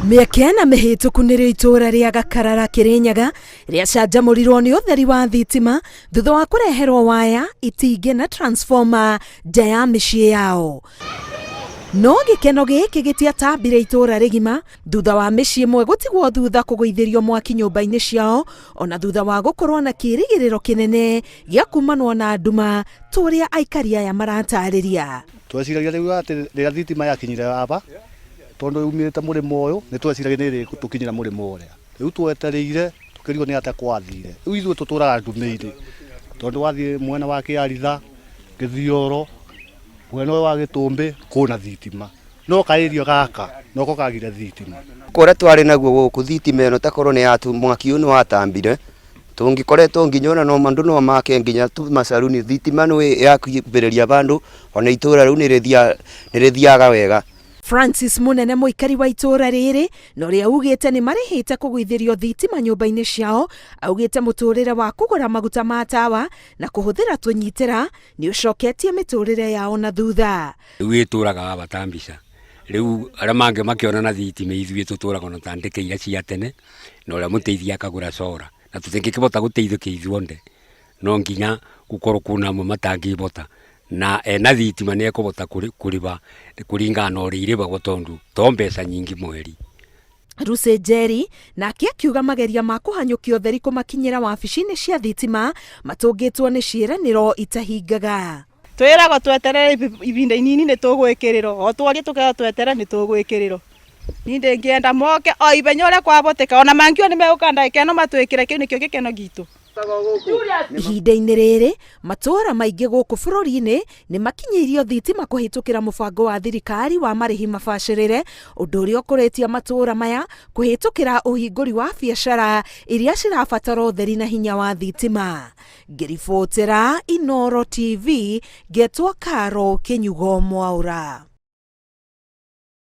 Mĩaka ĩna mĩhĩtũku nĩrĩo itũũra rĩa Gakarara Kĩrĩnyaga rĩacanjamũrirwo nĩ ũtheri wa thitima thutha wa kũreherwo waya, itingĩ na transformer nja ya mĩciĩ yao. No gĩkeno gĩkĩ gĩtiatambire itũũra rĩgima thutha wa mĩciĩ ĩmwe gũtigwo thutha kũgũithĩrio mwaki nyũmba-inĩ ciao ona thutha wa gũkorwo na kĩĩrĩgĩrĩro kĩnene gĩa kumanwo na nduma ta ũrĩa aikari aya maratarĩria. Tweciragia rĩu atĩ rĩrĩa thitima yakinyire aba tondũ yumĩte mũrĩmo ũyũ nĩ tweciragia nĩ ĩrĩtũkinyĩra mũrĩmo ũrĩa. Rĩu twetereire tũkĩrigwo nĩ atĩa gwathire. Rĩu ithuĩ tũtũraga ndumĩinĩ tondũ wathiĩ mwena wa Kĩaritha, Gĩthioro, mwena ũyũ wa Gĩtũmbĩ kwĩna thitima no kaĩria gaka noko kagire thitima. Kũrĩa twarĩ naguo gũkũ thitima ĩno takorwo nĩ yatu mwaki ũyũ nĩ watambire tũngĩkoretwo nginya ona no andũ no make nginya tu macaruni thitima nĩ yakumbĩrĩria bandũ ona itũra rĩu nĩ rĩthiaga wega. Francis Munene mũikari wa itũũra rĩrĩ na ũrĩa augĩte nĩ marĩhĩte kũgũithĩrio thitima nyũmba-inĩ ciao, augĩte mũtũrĩre wa kũgũra maguta ma tawa na kũhũthĩra tũnyitĩra nĩ ũcoketie mĩtũrĩre yao na thutha. Rĩu ĩtũraga wa bata mbica rĩu arĩa mangĩ makĩona na thitima ithuĩ tũtũraga na ta ndĩkĩ iria cia tene na ũrĩa mũteithia akagũra cora na tũtingĩkĩbota gũteithũkia ithuothe no nginya gũkorwo kwĩna amwe matangĩbota na ena thitima nĩ ekũbota kũrĩba kũringana na ũrĩa irĩbagwo tondũ to mbeca nyingĩ mweri. Lucy Njeri nake akiuga mageria ma kũhanyũkia ũtheri kũmakinyĩra wabici-inĩ cia thitima matũngĩtwo nĩ ciĩranĩro itahingaga. Twĩragwo tweterere ibinda inini nĩ tũgwĩkĩrĩrwo, o twaria tũkerwo tweterere nĩ tũgwĩkĩrĩrwo. Niĩ ndĩngĩenda moke o ithenya ũrĩa kwahoteka ona mangiuga nĩ megũka ndagĩka ĩno matwĩkĩre, kĩu nĩkĩo gĩkeno gitũ. Ihinda-inĩ rĩrĩ, matũũra maingĩ gũkũ bũrũri-inĩ nĩ makinyĩirio thitima kũhĩtũkĩra mũbango wa thirikari wa marĩhi mabacĩrĩre, ũndũ ũrĩa ũkũrĩtie matũũra maya kũhĩtũkĩra ũhingũri wa biacara iria cirabatara ũtheri na hinya wa thitima. Ngĩribotera Inooro TV, ngetwo Caro Kĩnyugo Mwaũra.